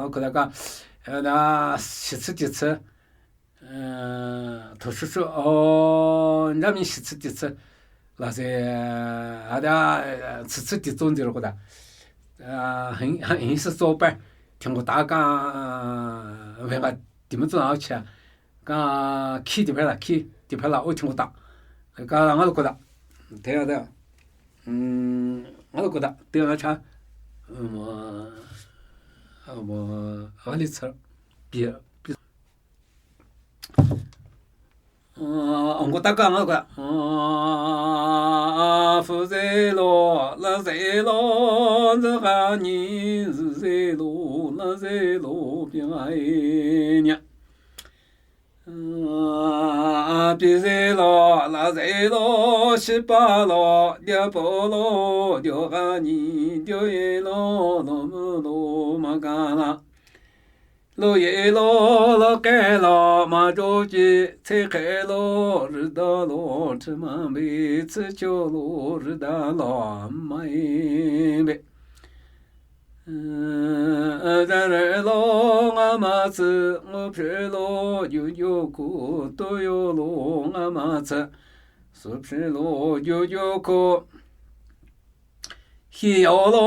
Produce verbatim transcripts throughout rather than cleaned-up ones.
Ko da ka, eh, da, shitsü titsü, eh, to shushü, oh, nda mi shitsü titsü. La se, ah, da, eh, tsitsü titsü nziro ko da. Ah, hin, hin se so pa, ting ko ta ka, eh, ve ka, di mu tsu na cha. Ka, ki di pa la, ki, di pa la, o ting ko ta. Ka, nga lo ko da. Te ya da. Mm, nga lo ko da. Te ya cha. Mm, ah, mo, a li tsü. Bi, bi. Ah, ang ko ta ka nga ka. Ah, fu ze lo, la ze lo, za ga ni, zu ze lo, la ze lo, pi ga e nya. Ah, pi ze lo, la ze lo, shi pa lo, dia po lo, dio ga ni, dio ye lo, lo mu lo, ma ga la. Lo ye lo, lo ke lo, ma jo ji, tse ke lo, ri da lo, chi ma bi, tsi cho lo, ri da lo, ma i bi. Za re lo, nga ma tsi, ngo phe lo, ju ju ku, to yo lo, nga ma tsi, su phe lo, ju ju ku. Hi yo lo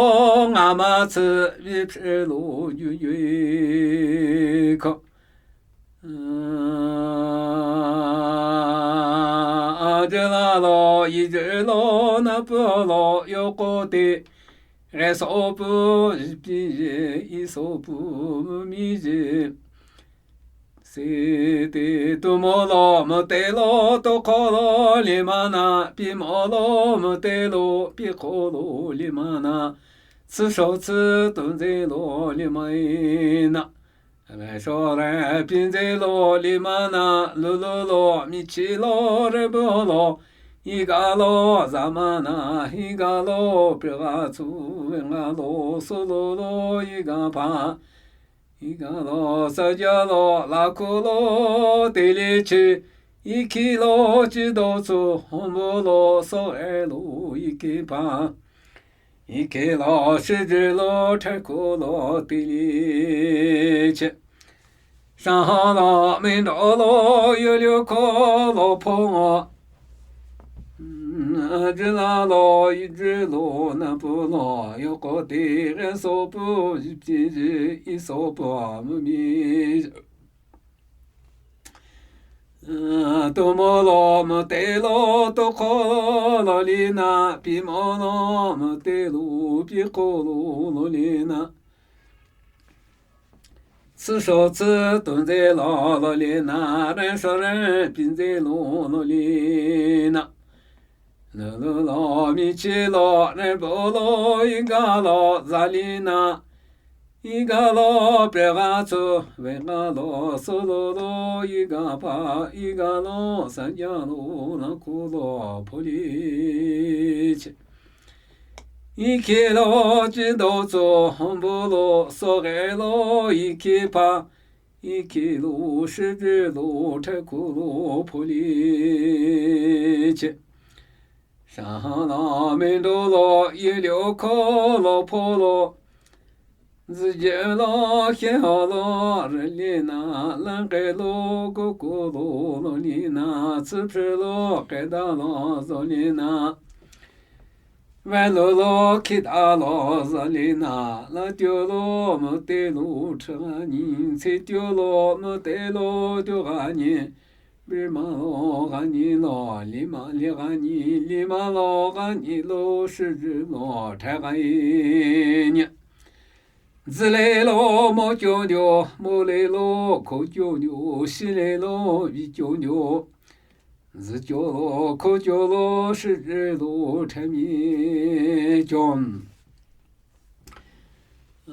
nga ma tsi, vi phe lo yu yu ko. A, a, je la lo, yi je lo, na pu lo, yo ko te. Re so pu, ji pi je, i so pu, mu mi je. Si ti tu mo lo mo te lo, to ko lo li ma na, pi mo lo mo te lo, pi ko lo li ma na, tsi so tsi tu nze lo li ma i na, re so re pi nze lo li ma na, lu lu lo mi chi lo re bu lo, i ga lo za ma na, i ga lo pi ga tsu, i ga lo su lo lo, i ga pa. I ga lo sa ja lo la ku lo te li chi, i ki lo chi do tsu hon bu lo so e lo i ki pa. I ki lo shi ji lo te ku lo te li chi. Sha ha lo mi do lo yu liu ko lo po ngo. Ji la lo, yi ji lo, na pu lo, yo ko ti, re so pu, yi pi yi, i so pu, mu mi. Tu mo lo, mu te lo, to ko lo, lo li na, pi mo lo, mu te lo, pi ko lo, lo li na. Tsi so tsi tu nze lo, lo li na, re so re pi nze lo, lo li na. Lo lo lo mi chi lo, re bo lo, i ga lo, za li na. I ga lo, pe ga tsu, ve ga lo, so lo lo, i ga pa, i ga lo, sa ja lo, la ku lo, po li chi. I ki lo, chi do tsu, hon bu lo, so ge lo, i ki pa, i ki lo, shi ji lo, te ku lo, po li chi. Sha ha lo, mi do lo, yi liu ko lo, po lo. Zi je lo, xie ho lo, re li na, lan ge lo, go go lo, lo li na, tsi phe lo, ge da lo, zo li na. Ve lo lo, ki da lo, za li na, la tiu lo, mu te lo, chi ga ni, tsi tiu lo, mu te lo, tiu ga ni. Bi ma lo, ga ni lo, li ma, li ga ni, li ma lo, ga ni lo, shi ji lo, te ga yi ni. Zi le lo, mo jo jo, mo le lo, ko jo jo, shi le lo, bi jo jo. Zi jo lo, ko jo lo, shi ji lo, te mi jo. A,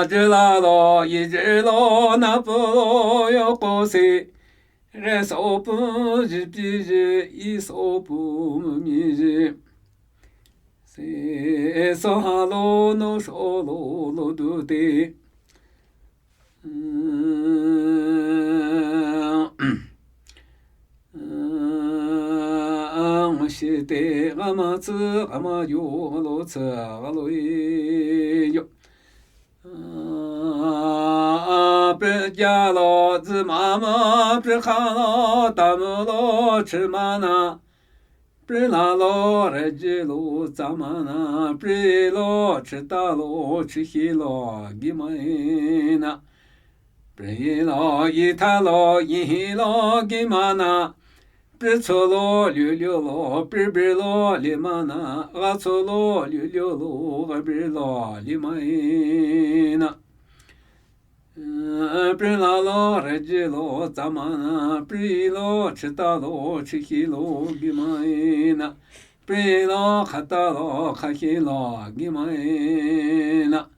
ji la lo, yi ji lo, na pu lo, yo ko si. Re so pu, ji pi ji, i so pu, mu mi ji. Si, so ha lo, no so lo, lo du ti. Ang shi te, ga ma tsi, ga ma yo, ga lo tsi, ga lo yi yo. Prijalo dzimama, prikha lo tamülo chimana, prilalo rejilo tsamana, prilo chitalo chihilo gimana, prilo ithalo ihilo gimana, pritsolo lyulyolo pribirlo limana, ghatsolo lyulyolo ghabirlo limana. Prilalo rejilo tsamana, prilo chitalo chihilo gimana, prilo khatalo khahilo gimana.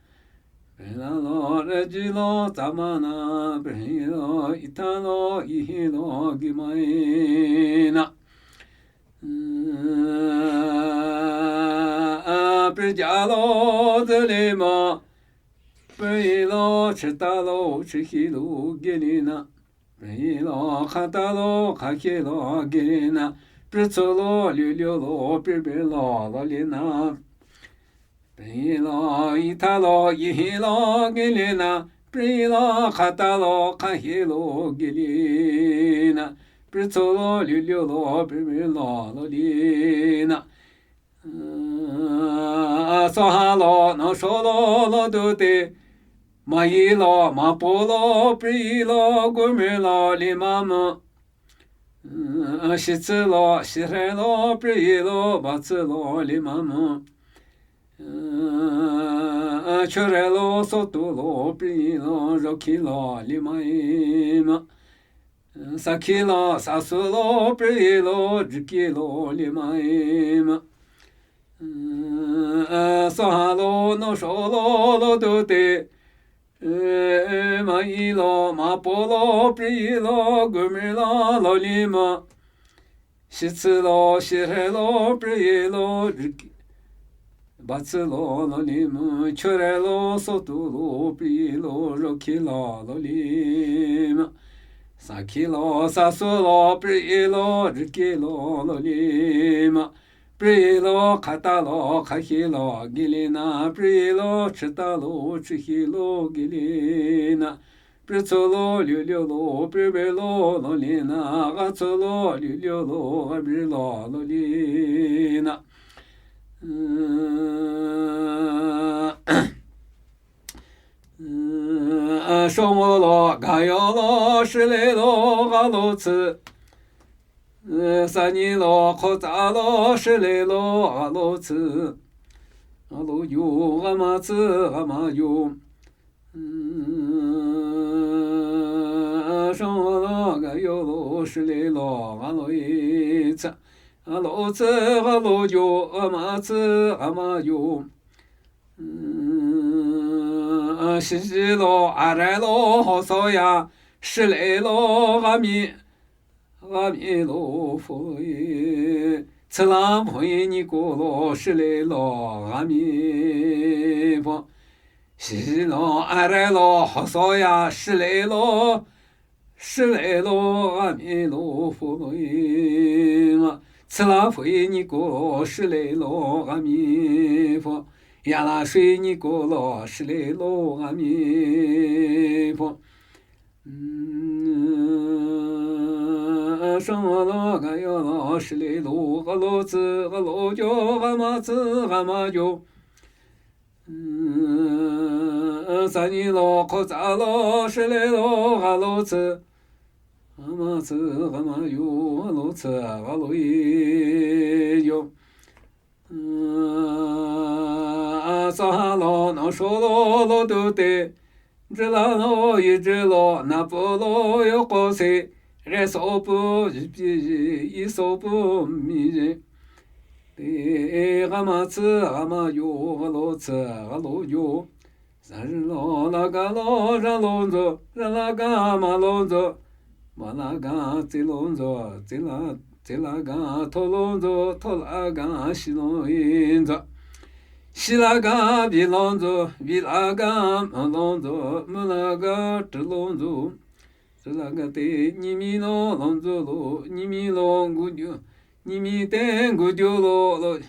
Prilalo rejilo tsamana, prilo ithalo ihilo gimana. Prijalo dzilima, prilo chitalo chihilo gilina, prilo khatalo khahilo gilina, pritsolo lyulyolo pribirlo lolina, prilo ithalo ihilo gilina, prilo khatalo khahilo gilina, pritsolo lyulyolo pribirlo lolina. Sohalo nosholo lodute, mayilo mapolo prilo gumirlo limamü. Shitsülo shihrelo prilo batsülo limamü. Churelo sotulo prilo zhokhilo limamü. Sakhilo sasulo prilo jikilo limamü. Sohalo nosholo lodute, mayilo mapolo prilo gumirlo lolimü. Shitsülo shihrelo prilo jik- batsülo lolimü, churelo sotulo prilo zhokhilo lolimü. Sakhilo sasulo prilo jikilo lolimü. Prilo khatalo khahilo gilina, prilo chitalo chihilo gilina, pritsolo lyulyolo pribirlo lolina, ghatsolo lyulyolo ghabirlo lolina. Shongolo gayolo shilelo ghalo tsü. Sanyilo khotsalo shilelo ghalo tsü. Ghalo yo ghama tsü ghama yo. Shongolo gayolo shilelo ghalo itsü. Ghalo tsü ghalo yo ghama tsü ghama yo. Shijilo arelo hosoya shilelo ghami, ghami lo foye. Tsüla foye nikolo shilelo ghami fo. Shijilo arelo hosoya shilelo shilelo ghami lo foye. Tsüla foye nikolo shilelo ghami fo. Yala shoye nikolo shilelo ghami fo. Shongolo gayolo shilelo ghalo tsü ghalo yo ghama tsü ghama yo. Sanyilo khotsalo shilelo ghalo tsü. Ghama tsü ghama yo ghalo tsü ghalo yo. Sohalo nosholo lodute. Jilalo yijilo napolo yokose. Resopu yipi yisopu mi. Te ghama tsü ghama yo ghalo tsü ghalo yo. Zalo laga lo zalo nzo, zalaga malo nzo, malaga tsilo nzo, tsila, tsilaga tholo nzo, tholaga shilo inzo. Shilaga bilo nzo, bilaga malo nzo, malaga tsilo nzo. Tsülaga te nyimi lo lonzo lo, nyimi lo ngudyo, nyimi te ngudyo lo lo.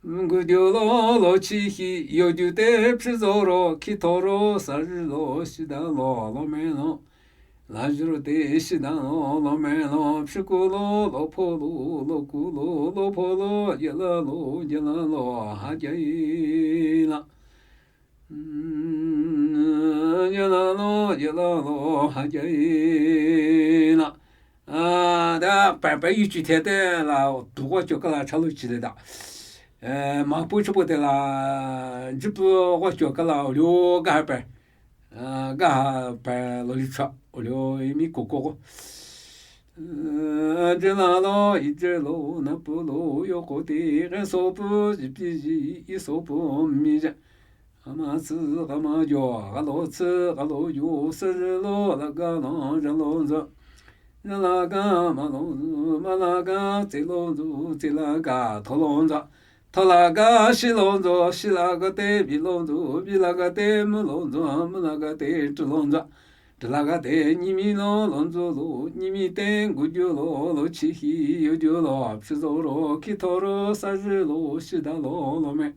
Ngudyo lo lo chihi, yodyu te phrizoro, khithoro, sarilo, shidalo, lomelo. Lazaro te shidalo, lomelo, phrikulo, lopholo, lokulo, lopholo, yelalo, yelalo, hajaila. Yelalo, yelalo, hajaila. Ah, da, pa, pa, yu chi te te la, du gwa cho ka la cha lu chi le da. Eh, ma pu chu pu te la, ji pu gwa cho ka la, lu ga pa. Ah, ga pa, lo li cha, lu mi ko ko. Yelalo, yelalo, na pu lo, yo ko te, ga so pu, ji pi ji, i so pu, mi ja. Ama tsü, ama yo, ga lo tsü, ga lo yo, sü lo, la ga lo, ja lo za. Ja la ga, ma lo, ma la ga, tse lo zu, tse la ga, tho lo za. Tho la ga, shi lo zu, shi la ga te, bi lo zu, bi la ga te, mu lo zu, mu la ga te, tru lo za. Tru la ga te, ni mi lo, lo zu lo, ni mi te, gu ju lo, lo chi hi, yu ju lo, psi zo ro, ki tho ro, sa ji lo, shi da lo, lo me.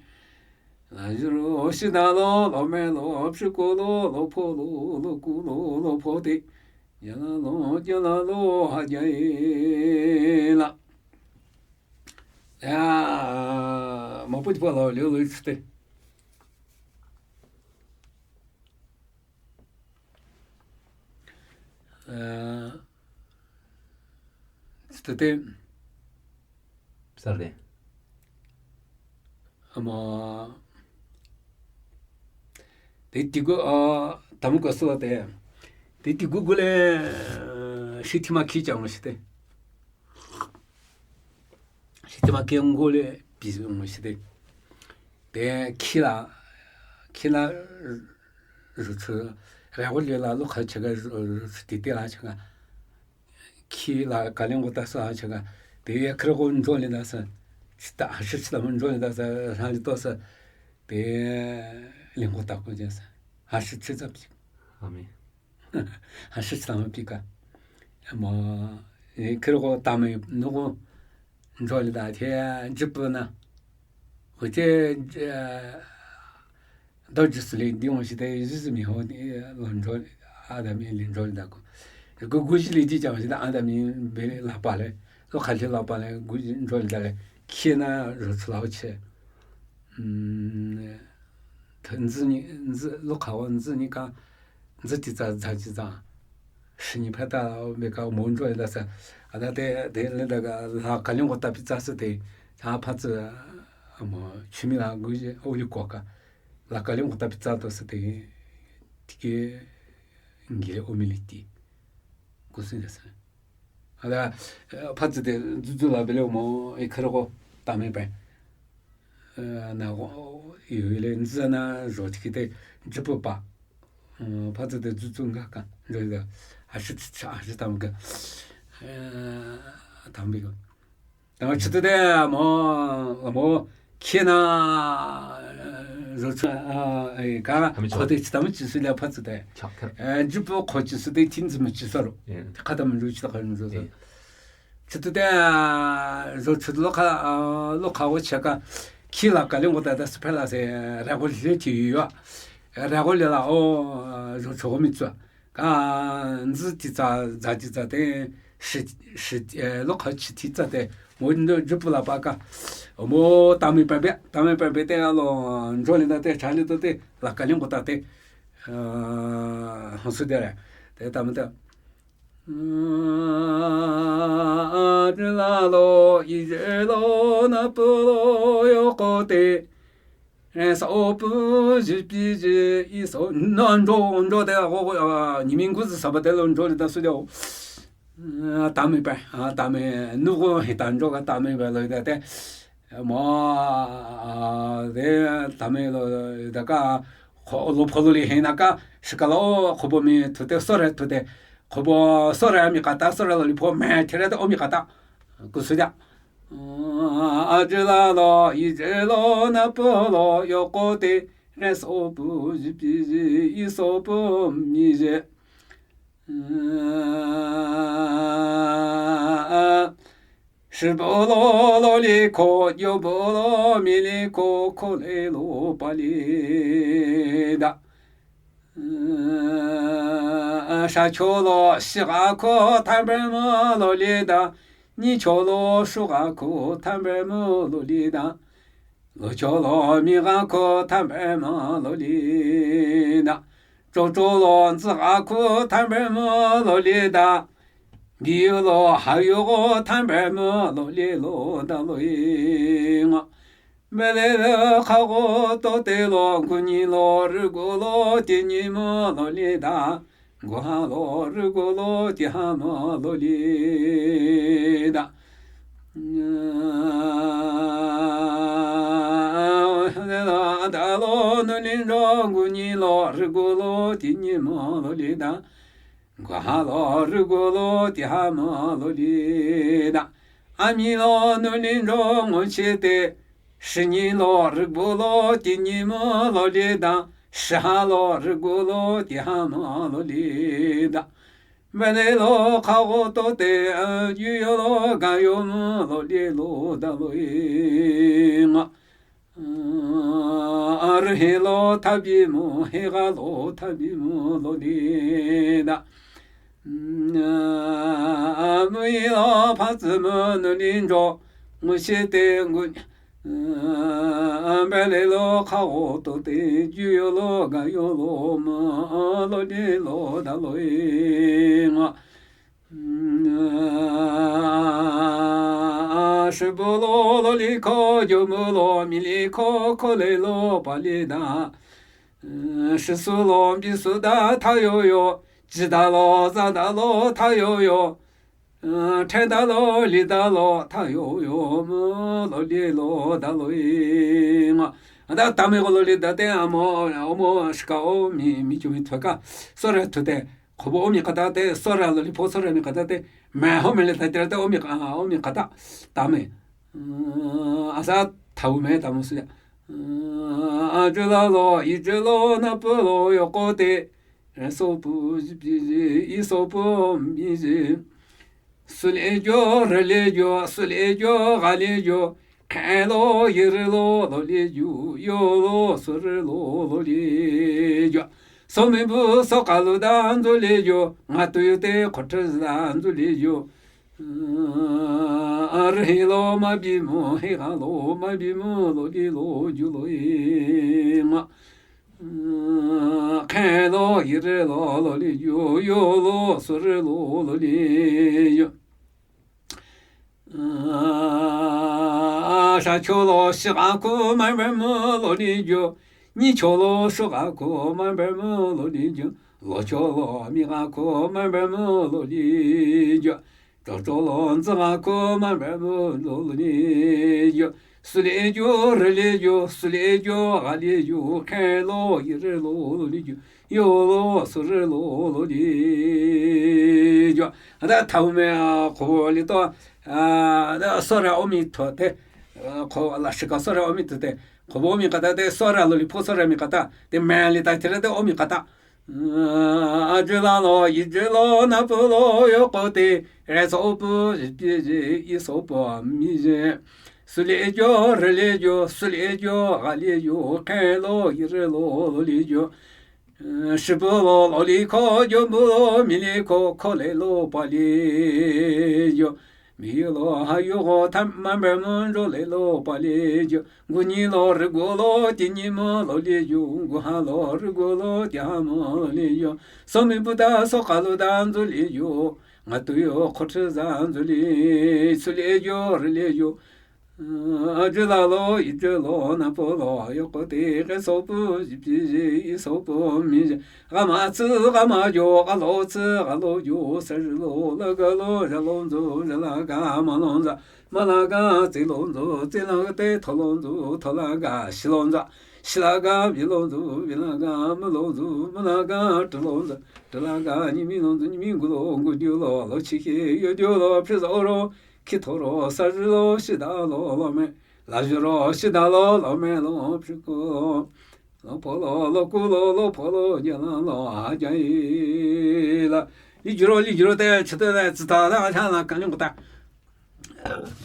La ji ro, shi da lo, lo me lo, psi ko lo, lo pho lo, lo ku lo, lo pho te. Ya la lo, ya la lo, ha ya e la. Ya, ma pu ti pa lo, liu lo chi te. Eh, chi te te. Sarde. Ama, te ti gu, ah, tamu ka su te. Te ti gu gu le, eh, shi ti ma ki chang shi te. Shi ti ma ki ngu le, pi ngu shi te. Te ki la, ki la, ru chu, ra gu le la, lu kha cha ga, ru chu ti te la cha ga. Ki la ka ling gu ta sa cha ga. Te ya kre gu njo le da sa. Chi ta, ha shi chi ta mo njo le da sa, ha li to sa. Te ling gu ta ko ja sa. Ha shi chi za pi. Amen. Ha shi chi ta mo pi ka. Mo, e, kre gu ta me, no gu njo le da te, ji pu na. Ho che, eh, dao ji su le, di wang shi te, ji su mi ho, di, eh, lo njo, Adam mi le njo le da ko. Gu, gu shi le di chang shi da, Adam mi be la pa le, lo kha le la pa le, gu ji njo le da le, ki na ro chu la che. Mm, te nzi ni, nzi, lo kha wa nzi ni ka, nzi ti za, za ti za. Shi ni pa ta, be ka mo njo le da sa. A da te, te le da ka, la ka ling gu ta pi za se te, cha pa zi, a mo, chi mi la gu ji, o li ko ka. La ka ling gu ta pi za to se te, ti ke, ngi le o mi le ti. Gu si de sa. A da, eh, pa zi te, zu zu la be le mo, e kha ro ko, ta me pe. Eh, na gu, yu le, nzi na, zo ti ki te, ji pu pa. Eh, pa zi te, zu zu nga ka, zo de, a shi, a shi ta me ka. Eh, ta me ko. Tama chi te te mo, mo, ki na, eh, zo chu, ah, eh, ka, tama chi. Ko te chi tama chi su le pa zi te. Cha ka. Eh, ji pu ko chi su te tin zi ma chi sa ro. Yeah. Ka tama zo chi ta ka zo sa. Yeah. Chi te te, ah, zo chu lo kha, ah, lo kha wo cha ka. Ki la ka ling gu ta da sa pa la se, ra gu le ti yu ya. Ra gu le la o, ah, zo chu mi chu. Ka nzi ti za, za ti za te, shi, shi, eh, lo kha chi ti za te, mo ndo ju pu la pa ka. Mo ta me pa be, ta me pa be te a lo, njo le da te, cha le da te, la ka ling gu ta te. Eh, ha su de re. Te ta me te. A, a, de la lo, i je lo, na pu lo, yo ko te. Eh, sa o pu ji pi ji i so, na njo, njo de, a, ni mi ngu zi sa ba de lo njo le da su de o. A, ta me pa, a, ta me, nu gu he ta njo ka ta me pa lo de te. Eh, mo, a, de, ta me lo de ka, ko lo pho lo li he na ka, shi ka lo, ko bo mi tu te, so re tu te. Ko bo, so re mi ka ta, so re lo li pho me, te re te o mi ka ta. Ku su ja. A, a, a, je la lo, i je lo, na pu lo, yo ko te, re so pu, ji pi ji, i so pu, mi je. A, a, Shibolo loli ko, yobolo mili ko, kole lo pali da. Shacholo shiga ko, thambe mo loli da. Nyicholo shuga ko, thambe mo loli da. Locholo miga ko, thambe mo loli da. Chocholo nziga ko, thambe mo loli da. Biyolo hayogo, thambe mo loli lo da loi nga. Belele khago tote lo, gunyi lo, rugolo, tinyi mo loli da. Guha lo, rugolo, tiha mo loli da. Dalo nulin lo, gunyi lo, rugolo, tinyi mo loli da. Guha lo, rugolo, tiha mo loli da. Ami lo nulin lo, nguchete. Shinyi lo, rugolo, tinyi mo loli da. Shiha lo, rugolo, tiha mo loli da. Bele lo khago tote, yuyo lo gayo mo loli lo da loi nga. Arhe lo thabi mo, hega lo thabi mo loli da. Mui lo phatsi mo nulin jo, nguchete ngu. Bele lo khago tote, yuyo lo gayo lo mo loli lo da loi nga. Shibolo loli ko, yomolo mili ko, kole lo pali da. Shisu lo bisu da thayoyo, jida lo zada lo thayoyo. Theda lo lida lo thayoyo mo loli lo da loi nga. Ada tame ko loli da te amo, omo shika omi, mi chumi thaka. Sora thute. Khobo omi kata te, sora loli pho sora mi kata te. Me ho me le ta te omi ka, omi kata. Tame. Asa thau me tamo suya. Ajula lo, ijula na pulo yokote. Sopu, isopu, mizi. Sule jo, rele jo, sule jo, gale jo. Khe lo, yere lo, loli jo, yo lo, sore lo, loli jo. Somi bu, soka lo, dan zole jo. Nga tu yo te, khotre dan zole jo. Arhe lo, mabi mo, hega lo, mabi mo, loli lo, jo lo, ma. Khe lo, yere lo, loli jo, yo lo, sore lo, loli jo. Shacho lo, shiga ko, mambe mo, loli jo. Nyicho lo, shuga ko, mambe mo, loli jo. Locho lo, miga ko, mambe mo, loli jo. Chocho lo, nziga ko, mambe mo, loli jo. Sule jo, rele jo, sule jo, gale jo, khe lo, yere lo, loli jo. Yo lo, sore lo, loli jo. Ada thau me, a, khobo li to, a, da sora omi to te, a, kho la shika sora omi to te. Khobo omi kata te, sora loli pho sora mi kata. Te me li ta tira te omi kata. Ajula lo, ijula na pulo yokote, resopu, isopu, mizi. Sule jo, rele jo, sule jo, gale jo, khe lo, yere lo, loli jo. Shipu lo, loli ko, jomu lo, mili ko, kole lo, pali jo. Miyu lo, hayu ko, tham mambe mo, jole lo, pali jo. Gunyi lo, rigu lo, tinyi mo, loli jo. Guha lo, rigu lo, tiha mo, loli jo. Somi buda, soka lo, dan zole jo. Nga tu yo, khotre dan zole. Sule jo, rele jo. Ajula lo, ijula lo, napo lo, yokote, kesopu, jipi ji, isopu, mizi. Gama tsi, gama jo, galo tsi, galo jo, sari lo, laga lo, jalo nzo, jalaga, malonza. Malaga, tsilonzo, tsilaga te, tholonzo, tholaga, shilonza. Shilaga, bilonzo, bilaga, mulonzo, mulaga, trilonza. Trilaga, nyimi lonzo, nyimi gulo, gudiu lo, lochike, yodiu lo, prizoro, Khithoro, sarilo, shidalo, lome. Lajuro, shidalo, lome, lo, priko. Lo, polo, lo, kulo, lo, polo, yala, lo, ajai, la. Lijuro, lijuro, te, chite, te, tsita, la, cha, la, kanyong, ta.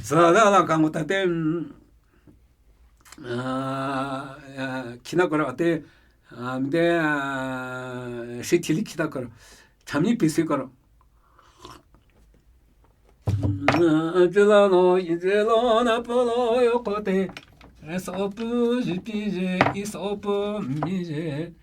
Sala la kang ta te, a, a, khina koro te, a, mi te, a, shi thili khita koro. Chami pisi koro. Jila no, jila na polo yo kote. Eso pu ji pi ji, iso pu mi ji.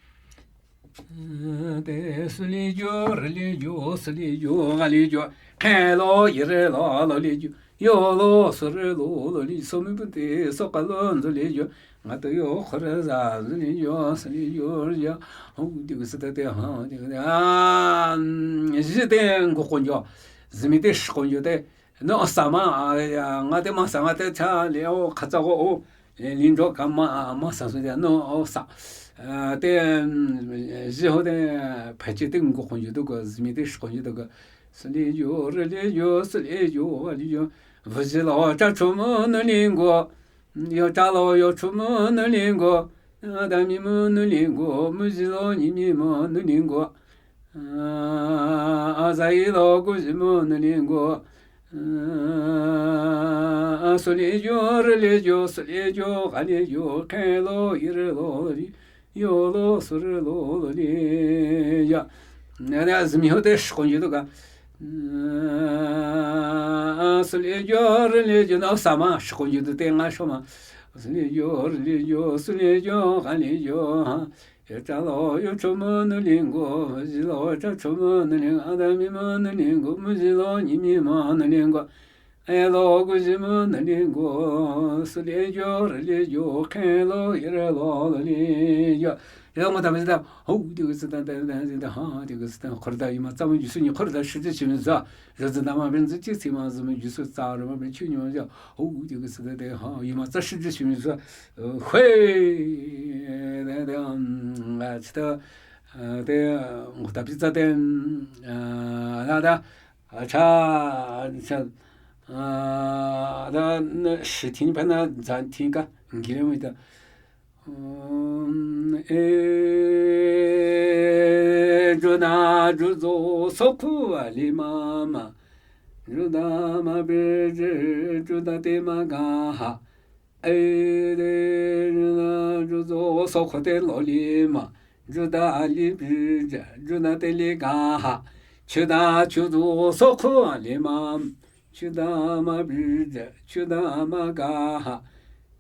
Te suli jo, rili jo, suli jo, gali jo. Khe lo, ire lo, lo li jo. Yo lo, sore lo, lo li, so mi pute, so kalo, nzo li jo. Nga to yo, khore za, nzo li jo, suli jo, jo. Ho, di gu sita te, ha, di gu, a, ji te ngo konjo. Zimi te shi konjo te. No, sa ma, a, ya, nga te ma sa, nga te cha, le, o, khatsa go, o, e, lin jo ka ma, a, ma sa su ya, no, o, sa. A, te, mm, ji ho te, pha chi te ngo konjo to go, zimi te shi konjo to go. Suli jo, rili jo, suli jo, ali jo. Vuji lo, cha chu mo, no li ngo. Yo cha lo, yo chu mo, no li ngo. Adami mo, no li ngo. Muji lo, nyi mi mo, no li ngo. A, azai lo, guji mo, no li ngo. A, suli jo, rili jo, suli jo, gali jo, khe lo, ire lo, li. Yo lo, sore lo, lo li, ya. Na, na, zimi ho te shi konjo to ga. A, suli jo, rili jo, na, sa ma, shi konjo to te nga sho ma. Suli jo, rili jo, suli jo, gali jo, ha. Yo cha lo, yo chu mo, no li ngo, ji lo, cha chu mo, no li, adami mo, no li ngo, muji lo, nyi mi mo, no li ngo. E lo, guji mo, no li ngo, suli jo, rili jo, khe lo, ire lo, lo li jo. Yo ngo ta me ta, ho, di gu sita, ta, ta, ta, ha, di gu sita, khore ta, yima, tsa mo, ju su ni, khore ta, shi ji chi mi za. Ro zi na ma, bin zi chi, si ma, zi mo, ju su, tsa, ro ma, bin chi ni ma, ja. Ho, di gu sita, ta, ha, yima, tsa, shi ji chi mi za. Hui, ta, ta, mm, a, chi ta, a, ta, ngo ta, pi tsa, ta, mm, a, la, ta, A, cha, cha, a, da, na, shi ting pa na, zan ting ka, ngi le mo ta. Um, e, ju da, ju zo, so ku, a, li ma, ma. Ju da, ma, bi, ji, ju da, te, ma, ga, ha. E, de, ju, na, ju, zo, so, kho, te, lo, li, ma. Ju, da, li, bi, ja, ju, na, te, li, ga, ha. Chu, da, chu, zo, so, kho, li, ma. Chu, da, ma, bi, ja, chu, da, ma, ga, ha.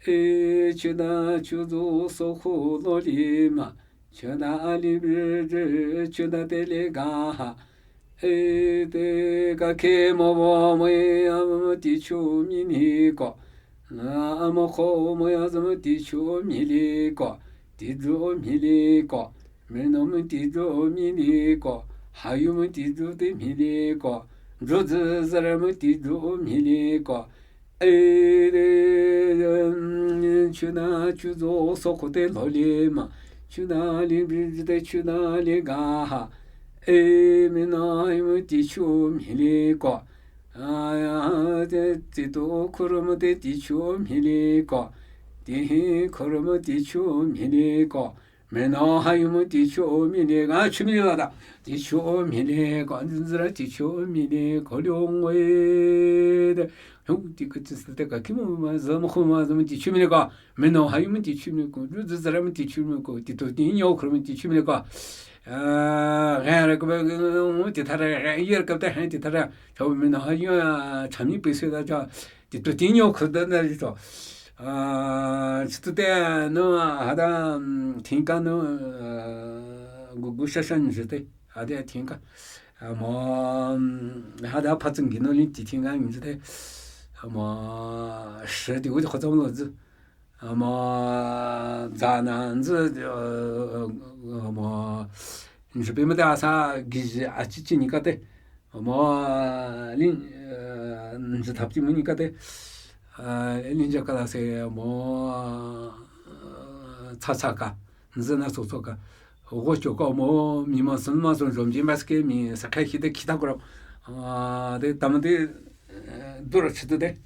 E, chu, da, chu, zo, so, kho, lo, li, ma. Chu, da, li, bi, ja, chu, da, te, li, ga, ha. E, te, ka, ke, mo, wo, mo, ya, mo, ti, chu, mi, ni, ko. A, mo, kho, mo, ya, zo, mo, ti, chu, mi, li, ko. Ti, ju, mi, li, ko. Mi, no, mo, ti, ju, mi, li, ko. Ha, yu, mo, ti, ju, te, mi, li, ko. Ju, zi, zi, ra, mo, ti, ju, mi, li, ko. E, de, mm, chu, na, chu, zo, so, kho, te, lo, li, ma. Chu, na, li, bi, ji, te, chu, na, li, ga, ha. E, mi, na, yu, mo, ti, chu, mi, li, ko. A, ya, te, ti, to, kho, ro, mo, te, ti, chu, mi, li, ko. Ti, hi, kho, ro, mo, ti, chu, mi, li, ko. Mi, no, ha, yu, mo, ti, chu, mi, li, ga, chu, mi, li, la, da. Ti, chu, mi, li, ko. Nzi, ra, ti, chu, mi, li, ko. Liu, ngwe, de. Hu, ti, ka, ti, sa, te, ka, ki, mo, ma, za, mo, kho, ma, za, mo, ti, chu, mi, li, ko. Mi, no, ha, yu, mo, ti, chu, mi, li, ko. Ju, zi, zi, ra, mo, ti, chu, mi, li, ko. Ti, to, ti, nyo, kho, mo, ti, chu, mi, li, ko. A, ga, ra, ka, ba, mo, ti, tha, ra, ga, ye, ra, ka, ta, ha, ti, tha, ra. Cha, mi, no, ha, yu, a, cha, mi, pe, se, da, cha. Ti, to, ti, nyo, kho, da, da, cho. A, chi, to, te, no, ha, da, mm, ting ka, no, a, gu, gu, sha, sha, nyi, te. Ha, de, ting ka. A, mo, mm, ha, da, pa, tsing, gi, no, li, ti, ting ka, nyi, te. A, mo, shi, ti, wu, ti, kho, tsam, lo, zi. A, mo, za, na, nzi, a, mo, nzi, pe, mo, te, a, sa, gi, ji, a, chi, chi, ni, ka, te. Mo, lin, eh, nzi thap ti mo ni ka te, eh, lin ja ka la se mo, eh, cha cha ka, nzi na so so ka. Wo cho ka mo, mi ma sun ma sun zom ji ma ske mi sa khai ki te ki ta ko. Ah, de tam de, eh, du ra chi de.